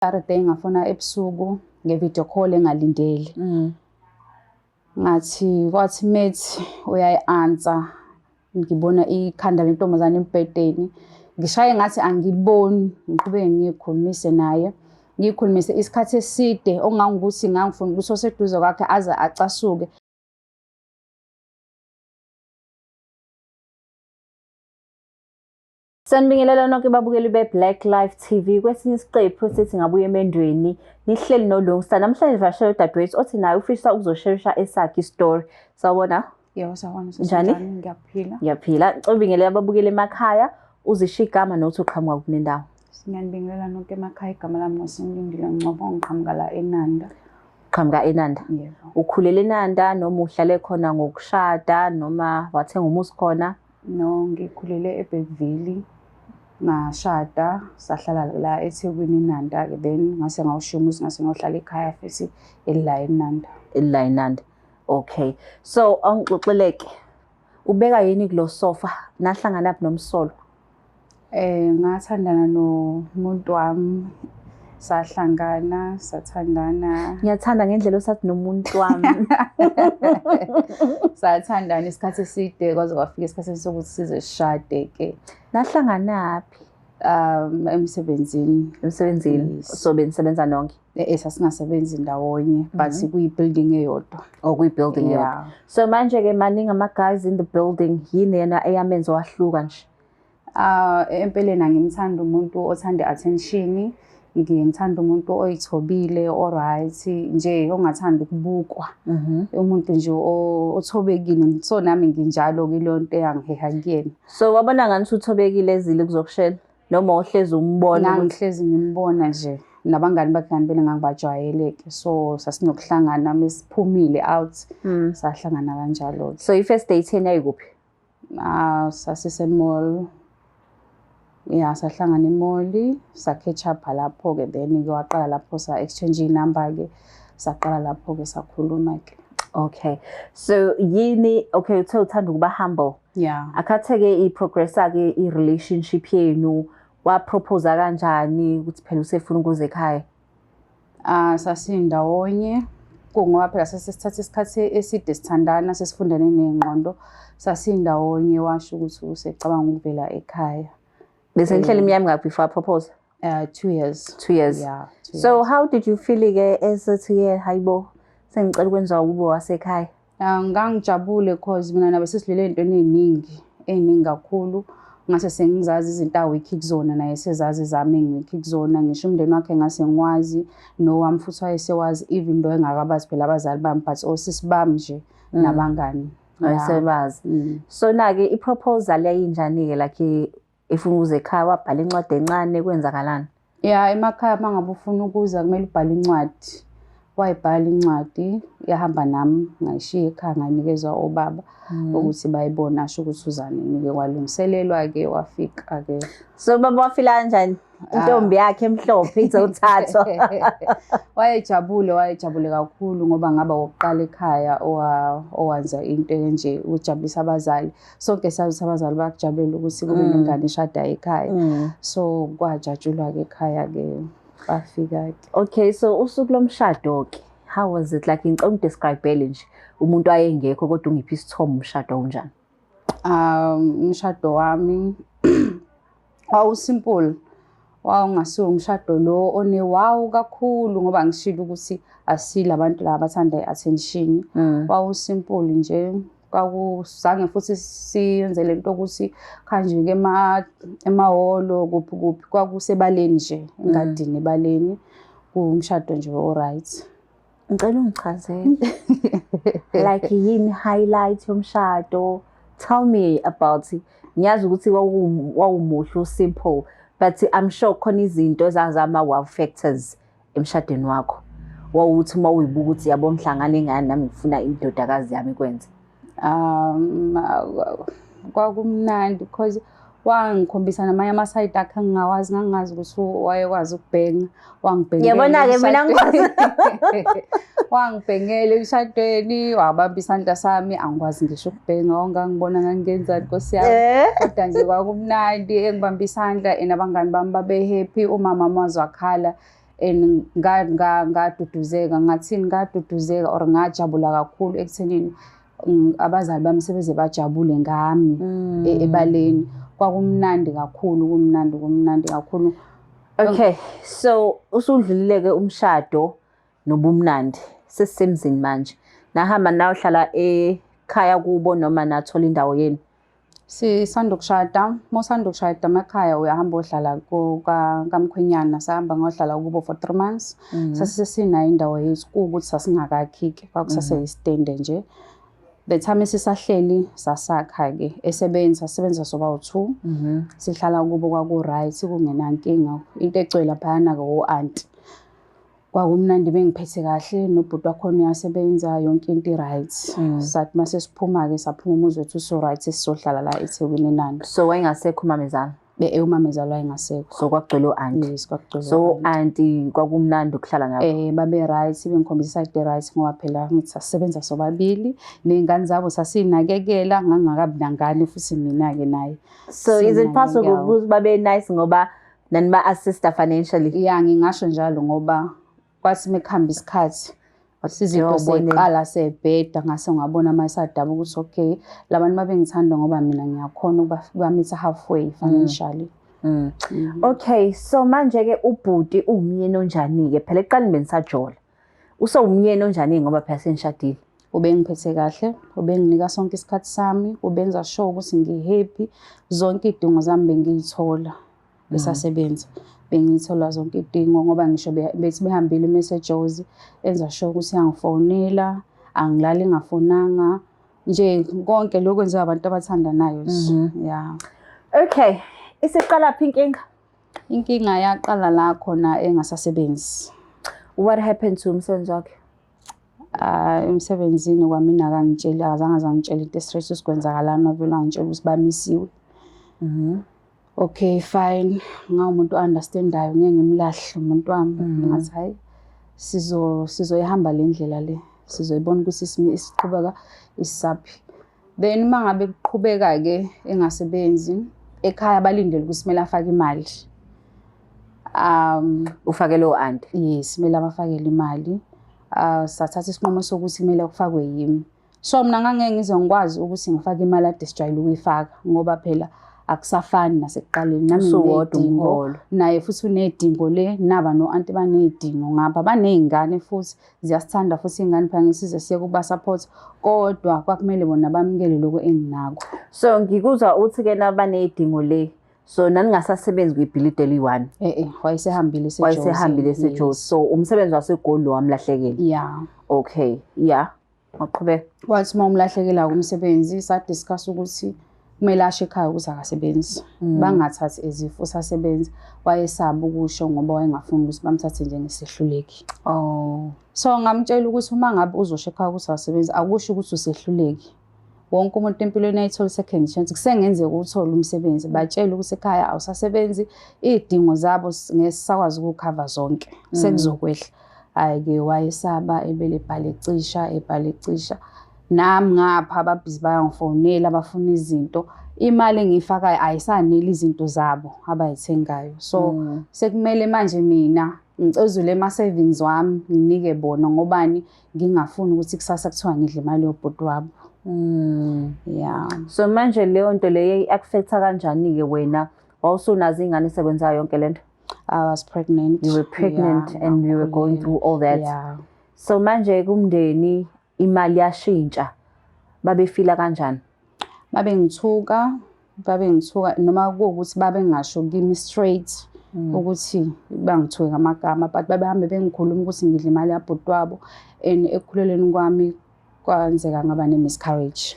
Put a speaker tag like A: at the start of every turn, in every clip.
A: Saturday ngafona ebusuku nge-video call engalindele. Ngathi kwathi methi uyayi-answer ngibona ikhanda lentombazane embhedeni. Ngishaye ngathi angiboni, ngiqhubeke ngikhulumise naye. Ngikhulumise isikhathi eside okungangokuthi ngangifuna ukuthi oseduze kwakhe aze acasuke.
B: Sanibingelela nonke babukeli be-Black Life TV kwesinye isiqephu esithi ngabuye emendweni nihleli noLungsta. Namhlanje sivakashele udadewethu othi naye ufisa ukuzosherisha esakhe isitori. Sawubona?
A: Yebo, sawubona.
B: Njani?
A: Ngiyaphila.
B: Ngiyaphila. Ngicela ubingelele ababukeli emakhaya, uzisho igama nokuthi uqhamuka kuphi nendawo.
A: Ngiyanibingelela nonke emakhaya, igama lami nguSimlindile Ngcobo, ngiqhamuka la eNanda.
B: Qhamuka eNanda.
A: Yebo.
B: Ukhulele eNanda noma uhlale khona ngokushada noma wathenga umuzi khona?
A: No, ngikhulele eBergville. Ngashada, sahlala la eThekwini eNanda-ke, then ngase ngawushiya umuzi ngase ngiyohlala ekhaya futhi elila eNanda.
B: Elila eNanda. Okay. So awungixoxeleke. Ubeka yini kulo sofa? Nahlanganaphi nomsolwa?
A: Ngathandana nomuntu wami, sahlangana, sathandana.
B: Ngiyathanda ngendlela osathi nomuntu wami.
A: Sathandana isikhathi eside kwaze kwafika isikhathi sokuthi size sishade ke.
B: Nahlanganaphi?
A: Emsebenzini.
B: Emsebenzini.
A: Yes.
B: So benisebenza nonke?
A: Sasingasebenzi ndawonye but kuyi-building eyodwa.
B: Oh, kuyi-building eyodwa.
A: Yeah.
B: So manje ke maningi ama-guys in the building, yini yena eyamenza wahluka nje?
A: Empeleni angimthandi umuntu othanda attention, ngimthanda umuntu oyithobile, oright, nje ongathanda ukubukwa. Umuntu nje othobekile. So nami nginjalo kuleyo nto eyangiheha kuyena.
B: So wabona ngathi uthobekile ezile kuzokushela noma uhlezi umbona ukuthi
A: Ngangihlezi ngimbona nje nabangani bakhe ngempela ngangibajwayele-ke, so sasinokuhlangana mesiphumile out, sahlangana kanjalo-ke.
B: So i-first date yenu yayikuphi?
A: Sasise-mall. Ya, sahlangana e-mall, sa-catch up lapho-ke, then-ke waqala lapho sa-exchange iy'namba-ke, saqala lapho-ke sakhuluma-ke.
B: Okay. So yini, okay, uthe uthanda ukuba humble.
A: Yeah.
B: Akhatheke i-progressa-ke i-relationship yenu, wa-propose kanjani ukuthi phela usefuna ukuza ekhaya?
A: Sasindawonye kungoba phela sesithatha isikhathi eside sithandana, sesifundane ney'ngqondo. Sasindawonye washo ukuthi usecabanga ukuvela ekhaya.
B: Bese nihleli iminyaka mingaki before propose?
A: 2 years.
B: 2 years.
A: Yeah, 2
B: So
A: years.
B: how did you feel ke esethi ke hayibo sengicela ukwenza ukuba wasekhaya?
A: Ngangijabule cause mina nabe sesidlule ey'ntweni ey'ningi, ey'ningi kakhulu. Ngase sengizazi izinto awikhi kuzona naye sezazi zami engikhi kuzona, ngisho umndeni wakhe ngase ngiwazi nowami futhi wayesewazi, even though engakabazi phela abazali bami, but osisi bami nje nabangani.
B: Wayesebazi. So na-ke i-proposal yayinjani-ke, like efuna ukuza ekhaya wabhala incwadi encane, kwenzakalani?
A: Ya, emakhaya uma ngabe ufuna ukuza kumele ubhale incwadi. Wayibhala incwadi, yahamba nami, ngayishiya ekhaya, ngayinikeza obaba ukuthi bayibone, asho ukuthi uza nini-ke. Kwalungiselelwa-ke, wafika-ke.
B: So baba wafila kanjani? Intombi yakhe emhlophe izothathwa.
A: Wayejabule, wayejabule kakhulu ngoba ngaba wokuqala ekhaya owenza into enje ukujabulisa abazali. Sonke sazi ukuthi abazali bayakujabulela ukuthi kube nengane eshada ekhaya. So kwajatshulwa-ke ekhaya-ke, bafika-ke.
B: Okay, so usuku lomshado-ke, how was it? Like ngicela ungidescribe-ele nje umuntu ayengekho kodwa ungiphi isithombe umshado unjani?
A: Umshado wami wawu-simple, wawungasiwo umshado lo one-wow kakhulu ngoba ngishilo ukuthi asile abantu laba abathanda i-attention. Wawu-simple nje, kwakuzange futhi siyenze lento ukuthi khanjwe-ke emahholo kuphi kuphi, kwakusebaleni nje, engadini ebaleni, kuwumshado nje o-right.
B: Ngicela ungichazele. Like yini highlight yomshado? Tell me about it. Ngiyazi ukuthi wawumuhle simple, but I'm sure khona izinto ezazama wow factors emshadweni wakho. Wawuthi uma uyibuka ukuthi yabo mhlangane ingane nami ngifuna indodakazi yami ikwenze.
A: Kwakumnandi because wangikhombisa namanye ama-side akhe engingawazi, ngangingazi ukuthi wayekwazi ukubhenga. Wangibhengela
B: Yabona-ke mina
A: emshadweni. Wangibhengela emshadweni, wabamba isandla sami, angikwazi ngisho ukubhenga, wangangibona ngangenzani Nkosi yami. Kodwa nje kwakumnandi, engibamba isandla and abangani bami babe happy, umama waze wakhala. And ngaduduzeka, ngathini, ngaduduzeka or ngajabula kakhulu ekuthenini abazali bami sebeze bajabule ngami ebaleni. Kwakumnandi kakhulu, kumnandi, kumnandi kakhulu.
B: Okay, so usudlulile-ke umshado nobumnandi, sesisemzini manje. Nahamba nayohlala ekhaya kubo noma nathola indawo yenu?
A: Sisanda ukushada, uma usanda ukushada emakhaya uyahamba ohlala kamkhwenyana, sahamba ngayohlala kubo for 3 months. Sasesinayo indawo yethu, kuwukuthi sasingakakhi-ke, kwakusaseyisitende nje. The time esisahleli sasakha-ke, esebenza, sasebenza soba u-two. Sihlala kubo kwaku-right, kungenankinga. Into egcwele laphayana-ke o-aunty. Kwakumnandi, bengiphethe kahle, nobhuti wakhona uyasebenza, yonke into i-right. Sathi mase siphuma-ke, saphuma umuzi wethu usu-right, sesizohlala la eThekwini eNanda.
B: So wayengasekho umamezala?
A: Umamezala wayengasekho.
B: So kwakugcwele o-aunty?
A: Yes, kwakugcwele
B: So
A: o-aunty.
B: Aunty kwakumnandi ukuhlala nabo?
A: Babe right, bengikhombisa i-side right ngoba phela ngithi sasisebenza sobabili, ney'ngane zabo sasiy'nakekela, ngangingakabi nangane futhi mina-ke naye.
B: So is it possible
A: Sinakekela.
B: ukuthi babe nice ngoba naniba-assista financially?
A: Ya, ngingasho njalo ngoba kwathi mekuhamba isikhathi izinto
B: Uyawubonela.
A: sey'qala sey'bheda, ngase ngabona ama-side abo ukuthi okay, la bantu babengithanda ngoba mina ngiyakhona ukuba-meet-a halfway financially.
B: Okay, so manje-ke ubhuti uwumyeni onjani-ke? Phela ekuqaleni benisajola. Usewumyeni onjani ngoba phela senishadile?
A: Ubengiphethe kahle, ubenginika sonke isikhathi sami, ubenza sure ukuthi ngi-happy, zonke iy'dingo zami bengiy'thola besasebenza. Bengiyithola zonke iy'dingo ngoba ngisho bethi behambile uma eseJozi, enza sure ukuthi uyangifonela, angilali engafonanga. Nje konke lokhu kwenziwa abantu abathandanayo nje. Ya.
B: Okay, isiqalaphi inkinga?
A: Inkinga yaqala la khona engasasebenzi.
B: What happened to umsebenzi wakhe?
A: Ah, emsebenzini kwamina akangitsheli, akazange azangitshela into straight ukuthi kwenzakalani, wavele wangitshela ukuthi bamisiwe. Okay, fine. Ngawumuntu o-understandayo, ngeke ngimlahle umuntu wami. Ngathi hayi, sizoyihamba le ndlela le. Sizoyibona ukuthi isiqhubeka isaphi. Then uma ngabe kuqhubeka-ke engasebenzi, ekhaya balindele ukuthi kumele afake imali.
B: Ufakele o-aunty?
A: Yes, kumele abafakele imali. Sathatha isinqumo sokuthi kumele kufakwe yimi. So mina ngangeke ngize ngikwazi ukuthi ngifake imali ade sijwayele ukuyifaka ngoba phela akusafani nasekuqaleni. Nami
B: Usuwodwa
A: nginey'dingo,
B: umholo.
A: naye futhi uney'dingo le, naba no-aunty baney'dingo ngapha, baney'ngane futhi, ziyasithanda futhi iy'ngane phela ngisize siye kuba-support, kodwa kwakumele bona bamukele lokhu enginako.
B: So ngikuzwa uthi-ke nabaney'dingo le, so naningasasebenzi kwibhilidi eliyi-one?
A: Eh, wayesehambile eseJozi.
B: Wayesehambile eseJozi.
A: Yes.
B: So umsebenzi waseGoli lo wamlahlekela?
A: Yeah.
B: Okay, yeah. Waqhubeka.
A: Wathi uma umlahlekela umsebenzi, sa-discuss ukuthi kumele asho ekhaya ukuthi akasebenzi. Bangathathi as if usasebenza. Wayesaba ukusho ngoba wayengafuni ukuthi bamthathe njengesehluleki.
B: Oh.
A: So ngamtshela ukuthi uma ngabe uzosho ekhaya ukuthi akasebenzi, akusho ukuthi usehluleki. Wonke umuntu empilweni ayithola i-second chance. Kusengenzeka uthole umsebenzi. Batshele ukuthi ekhaya awusasebenzi, iy'dingo zabo ngeke sisakwazi ukukhava zonke. Sekuzokwehla. Hhayi-ke wayesaba, ebele ebhala ecisha, ebhala ecisha. Nami ngapha ababhizi bayangifonela bafuna izinto. Imali engiyifakayo ayisaneli izinto zabo abayithengayo. So sekumele manje mina ngicezule ema-savings wami nginike bona ngobani ngingafuni ukuthi kusasa kuthiwa ngidle imali yobhuti wabo. Yeah.
B: So manje leyo nto leyo i-affecta kanjani-ke wena? Wawusunazo iy'ngane sekwenza yonke lento?
A: I was pregnant.
B: You were pregnant
A: Yeah,
B: and you were going
A: ngakhulelwa.
B: through all that.
A: Yeah.
B: So manje kumndeni imali yashintsha. Babefila kanjani?
A: Babengithuka noma kuwukuthi babengasho kimi straight ukuthi bangithuke ngamagama, but babehambe bengikhuluma ukuthi ngidla imali yabhuti wabo. And ekukhulelweni kwami kwenzeka ngaba ne-miscarriage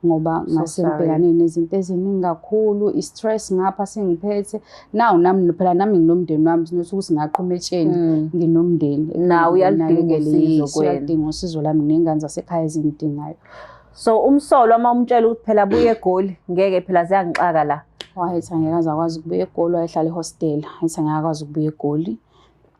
A: ngoba
B: So
A: ngase
B: sorry.
A: ngibhekane nezinto eziningi kakhulu, i-stress ngapha sengiphethe nawu nami phela, nami nginomndeni wami, sinothi ukuthi ngaqhuma etsheni, nginomndeni.
B: Nawe uyaludinga
A: Nginakekele,
B: usizo
A: yes,
B: kuwena.
A: uyaludinga usizo lami, nginey'ngane zasekhaya ezingidingayo.
B: So umsolo uma umtshela ukuthi phela buye eGoli, ngeke phela ziyangixaka la.
A: Wayethi angeke aze akwazi ukubuya eGoli, wayehlala ehostela. Ethi angeke akwazi ukubuya eGoli.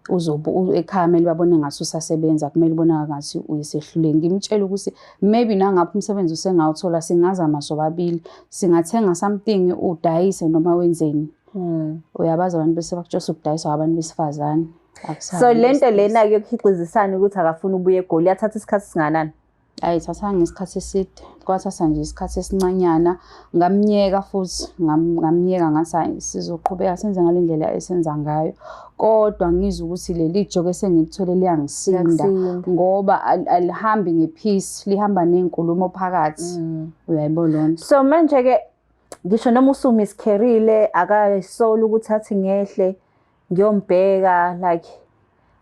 A: Uzobe ekhaya kumele babone ngathi usasebenza, kumele ubonakale ngathi uyisehluleki. Ngimtshela ukuthi maybe nangapha umsebenzi usengawuthola, singazama sobabili, singathenga something udayise noma wenzeni. Uyabazi abantu bese bakutshela ukudayiswa abantu besifazane. Akusabi
B: So lento
A: isikhathi.
B: lena yokuhixizisana ukuthi akafuni ubuye eGoli yathatha isikhathi singanani?
A: Ayithathanga isikhathi eside, kwathatha nje isikhathi esincanyana. Ngamnyeka futhi, ngamnyeka ngathi hhayi sizoqhubeka senze ngale ndlela esenza ngayo. Kodwa ngizwe ukuthi leli joke esengilithwele liyangisinda
B: Liyakusinda.
A: ngoba alihambi nge-peace, lihamba ney'nkulumo phakathi. Uyayibona loo nto?
B: So manje-ke ngisho noma usumiscarrile akayisoli ukuthi athi ngehle ngiyombheka, like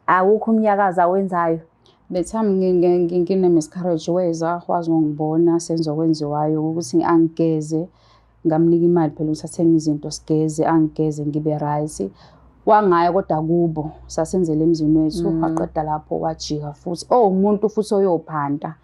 B: awukho umnyakazo awenzayo.
A: The time ngine-miscarriage weza wazongibona senza okwenziwayo ukuthi angigeze, ngamnika imali phela ukuthi athenge izinto sigeze, angigeze ngibe right. Wangaya kodwa kubo, sasenzele emzini wethu, waqeda lapho wajika futhi. Oh, umuntu futhi oyophanta.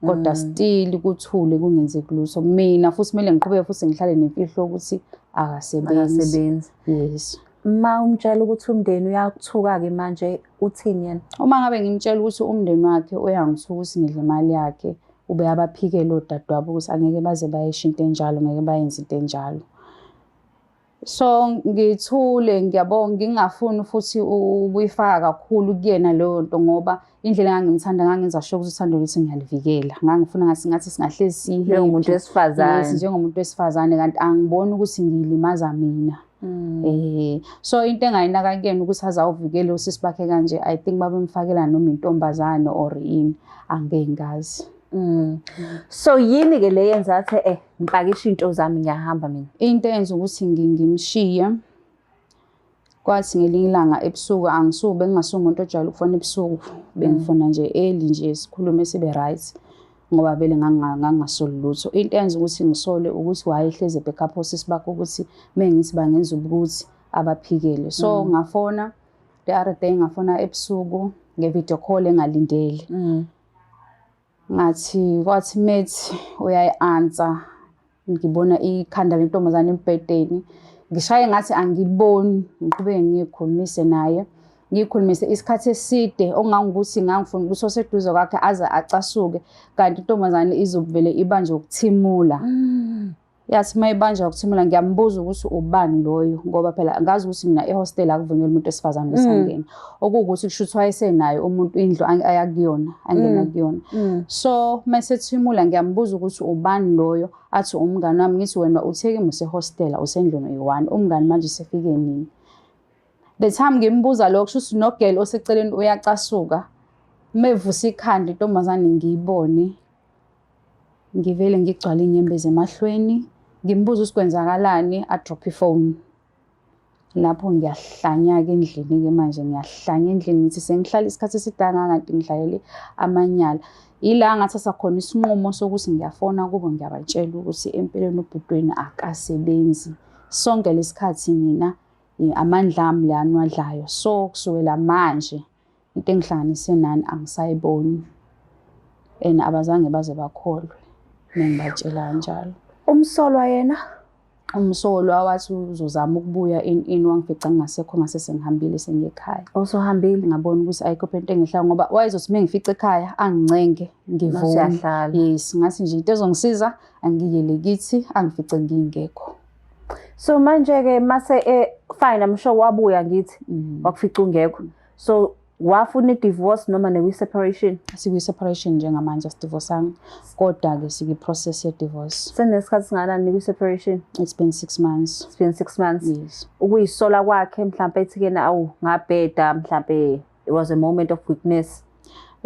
A: Kodwa still kuthule kungenzeki lutho. Mina futhi kumele ngiqhubeke futhi ngihlale nemfihlo ukuthi akasebenzi.
B: Akasebenzi.
A: Yes.
B: Ma umtshela ukuthi umndeni uyakuthuka-ke manje uthini yena?
A: Uma ngabe ngimtshela ukuthi umndeni wakhe uyangithuka ukuthi ngidle imali yakhe, ube abaphikele odadewabo ukuthi angeke baze bayisho into enjalo, ngeke bayenze into enjalo. So ngithule ngiyabonga, ngingafuni futhi ukuyifaka kakhulu kuyena leyo nto ngoba indlela engangimthanda ngangenza sure ukuthi uthando lwethu ngiyalivikela. Ngangifuna ngathi ngathi singahlezi si-happy.
B: Njengomuntu wesifazane.
A: Yes, njengomuntu wesifazane kanti angiboni ukuthi ngiyilimaza mina. So into engayinaka kuyena ukuthi azawuvikela usisi bakhe kanje, I think babemfakela noma intombazane or ini, angeke ngazi.
B: So yini ke le yenza athi ngipakisha into zami ngiyahamba mina?
A: Into eyenza ukuthi ngimshiye kwathi ngelinye ilanga ebusuku, angisuki, bengingasuki umuntu ojwayele ukufona ebusuku, bengifona nje early nje sikhulume sibe right ngoba vele ngangingasoli lutho. Into eyenza ukuthi ngisole ukuthi wayehlezi ebackup osisi bakhe ukuthi mengithi bangenza ukuthi abaphikele. So ngafona the other day, ngafona ebusuku nge-video call engalindele. Ngathi kwathi methi uyayi-answer, ngibona ikhanda lentombazane embhedeni, ngishaye ngathi angiboni, ngiqhubeke ngikhulumise naye, ngikhulumise isikhathi eside okungangokuthi ngangifuna ukuthi oseduze kwakhe aze acasuke, kanti intombazane izovele ibanjwe ukuthimula. Yathi uma ibanjwa ukuthimula ngiyambuza ukuthi ubani loyo, ngoba phela ngazi ukuthi mina ehostel akuvunyelwa umuntu wesifazane ukuthi angene. Okuwukuthi kusho ukuthi wayesenayo umuntu indlu aya kuyona, angena kuyona. So mase thimula ngiyambuza ukuthi ubani loyo, athi umngani wami. Ngithi wena uthe kimi usehostela usendlini uyi-one, umngani manje usefike nini? The time ngimbuza lokho kusho ukuthi nogirl oseceleni uyacasuka. Mevusa ikhanda intombazane ngiyibone, ngivele ngigcwale inyembezi emahlweni, ngimbuza ukuthi kwenzakalani, adrop ifoni. Lapho ngiyahlanya-ke endlini-ke manje, ngiyahlanya endlini ngithi sengihlala isikhathi eside kangaka kanti ngidlalele amanyala. Ila ngathatha khona isinqumo sokuthi ngiyafona kubo ngiyabatshela ukuthi empeleni ubhuti wenu akasebenzi. Sonke lesikhathi nina amandla ami la aniwadlayo. So kusukela manje into engihlanganise nani angisayiboni. And abazange baze bakholwe mengibatshela kanjalo.
B: Umsolwa yena?
A: Umsolwa wathi uzozama ukubuya in wangifica ngingasekho, ngase sengihambile sengiye ekhaya.
B: Usuhambile?
A: Ngabona ukuthi ayikho phela into engihlala ngoba wayezothi uma ngifica ekhaya angincenge ngivume.
B: Mase uyahlala.
A: Yes, ngathi nje into ezongisiza angiyele kithi angifice ngingekho.
B: So manje ke mase fine, I'm sure wabuya ngithi wakufica ungekho. So wafuna i-divorce noma nekwi-separation?
A: Sikwi-separation njengamanje, asidivorcanga, kodwa-ke sikwi-process ye-divorce.
B: Senesikhathi singakanani nikwi-separation?
A: It's been 6 months.
B: It's been 6 months.
A: Yes.
B: Ukuyisola kwakhe mhlampe ethi ke na awu ngabheda, mhlampe it was a moment of weakness.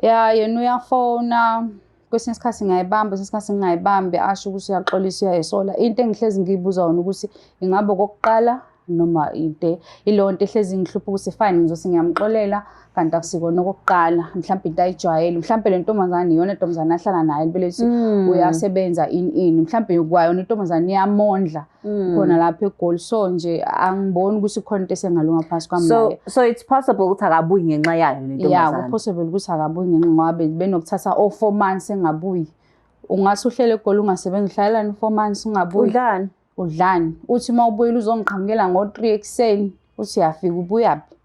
A: Yeah, yena uyafona kwesinye isikhathi ngiyayibamba, kwesinye isikhathi ngingayibambi, asho ukuthi uyaxolisa uyayisola. Into engihlezi ngiyibuza wona ukuthi ingabe okokuqala noma into ileyo nto ehlezi ngihlupha ukuthi fine ngizothi ngiyamxolela kanti akusikona okokuqala, mhlawumbe into ayijwayele, mhlawumbe le ntombazane iyona ntombazane ahlala nayo libelethu uyasebenza in in, mhlawumbe kwayona intombazane iyamondla khona lapha eGoli. So nje angiboni ukuthi khona into esengalunga phakathi kwami naye.
B: So it's possible ukuthi akabuyi ngenxa yayo le
A: Yeah,
B: ntombazane.
A: ku-possible ukuthi akabuyi ngenxa ngoba benokuthatha o-4 months engabuyi. Ungase uhlele eGoli ungasebenzi, uhlalelani 4 months ungabuyi?
B: Udlani?
A: Udlani? Uthi uma ubuyile uzongiqhamukela ngo-3 ekuseni, uthi uyafika ubuyaphi?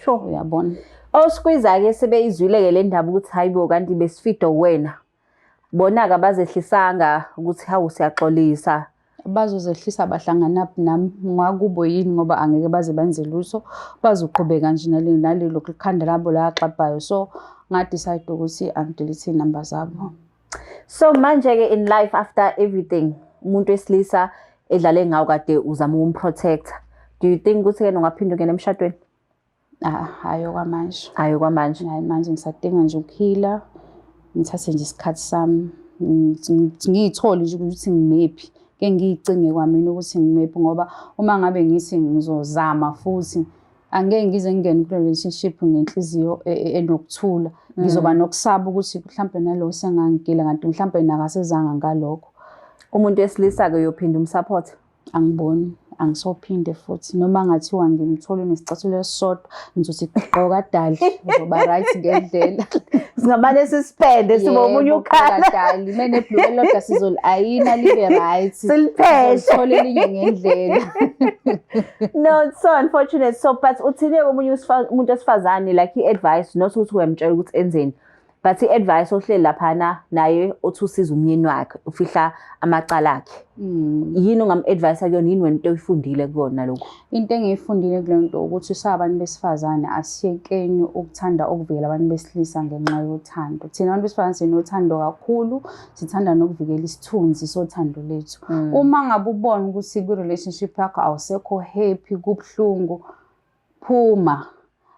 B: Sure.
A: Uyabona.
B: Oskwiza-ke sebeyizwile-ke le ndaba ukuthi hayibo kanti besifido wena. Bona-ke abazehlisanga ukuthi hawu siyaxolisa.
A: Bazozehlisa bahlanganaphi nami, ngakubo yini ngoba angeke baze benze lutho. Bazoqhubeka nje nalelo khanda labo la axabhayo. So nga-decide ukuthi angi-delete iy'namba zabo.
B: So manje-ke in life, after everything, umuntu wesilisa edlale ngawo, kade uzama ukum-protecta, do you think ukuthi-ke ungaphinde ungene emshadweni?
A: Ah, hhayi okwamanje.
B: Hhayi okwamanje.
A: Hhayi, manje ngisadinga nje ukuphila, ngithathe nje isikhathi sami, ngiy'thole nje ukuthi ngimephi. Ke ngiy'cinge kwamina ukuthi ngimephi, ngoba uma ngabe ngithi ngizozama futhi, angeke ngize ngingene kule relationship ngenhliziyo enokuthula. Ngizoba nokusaba ukuthi mhlampe nalo sengangigila, kanti mhlampe nakasezanga ngalokho.
B: Umuntu wesilisa-ke uyophinda um-support?
A: Angiboni, angisophinde futhi. Noma ngathiwa ngimthole nesicathulo esisodwa, ngizothi gqoka dali, uzoba right ngendlela.
B: Singamane sisipende sibe omunye
A: Yebo,
B: ukhala.
A: gqoka dali, menebhuluku elilodwa sizoli-ayina libe right.
B: Silipheshe.
A: Sizolithola elinye ngendlela.
B: No, it's so unfortunate. So but uthini komunye umuntu wesifazane, like i-advice, not ukuthi uyamtshela ukuthi enzeni, but i-advice ohleli laphana naye othi usiza umyeni wakhe ufihla amacala akhe, yini ongam-advise kuyona? Yini wena into oyifundile kuyona lokhu?
A: Into engiyifundile kule nto ukuthi sabantu besifazane asiyekeni ukuthanda ukuvikela abantu besilisa ngenxa yothando. Thina abantu besifazane sinothando kakhulu, sithanda nokuvikela isithunzi sothando lethu. Uma ngabe ubona ukuthi kwi-relationship yakho awusekho happy, kubuhlungu, phuma.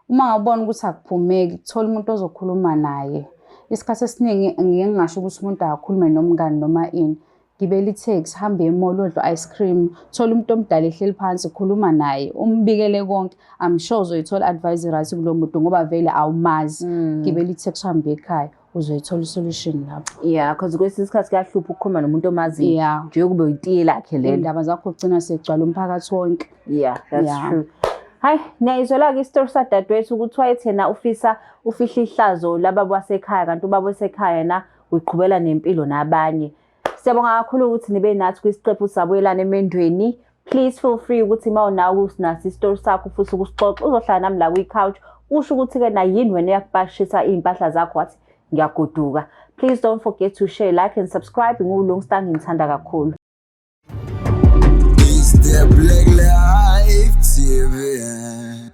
A: Uma ngabe ubona ukuthi akuphumeki, thola umuntu ozokhuluma naye. Isikhathi esiningi ngike ngingasho ukuthi umuntu akakhulume nomngani noma ini. Gibela i-taxi, hambe e-mall, odle ice cream, thola umuntu omdala ehleli phansi, khuluma naye, umbikele konke. I'm sure uzoyithola advice right kulo muntu ngoba vele awumazi. Gibela i-taxi, uhambe ekhaya, uzoyithola i-solution lapho.
B: Yeah, because kwesinye isikhathi kuyahlupha ukukhuluma nomuntu omaziyo, nje kube itiye lakhe lelo.
A: Iy'ndaba zakho ugcina segcwala umphakathi wonke.
B: Yeah, that's true. Hayi, niyayizwela-ke isitori sadadewethu ukuthi wayethi yena ufisa ufihla ihlazo lababa wasekhaya, kanti ubaba wasekhaya yena uyiqhubela nempilo nabanye. Siyabonga kakhulu ukuthi nibe nathi kwisiqephu Sabuyelana Emendweni. Please feel free ukuthi uma unawo usinaso isitori sakho futhi ukusixoxa, uzohlala nami la kwi-couch, usho ukuthi-ke na yini wena eyakupashisa iy'mpahla zakho wathi ngiyagoduka. Please don't forget to share, like and subscribe. NguLungstar, nginithanda kakhulu.
C: It's the Black Life TV.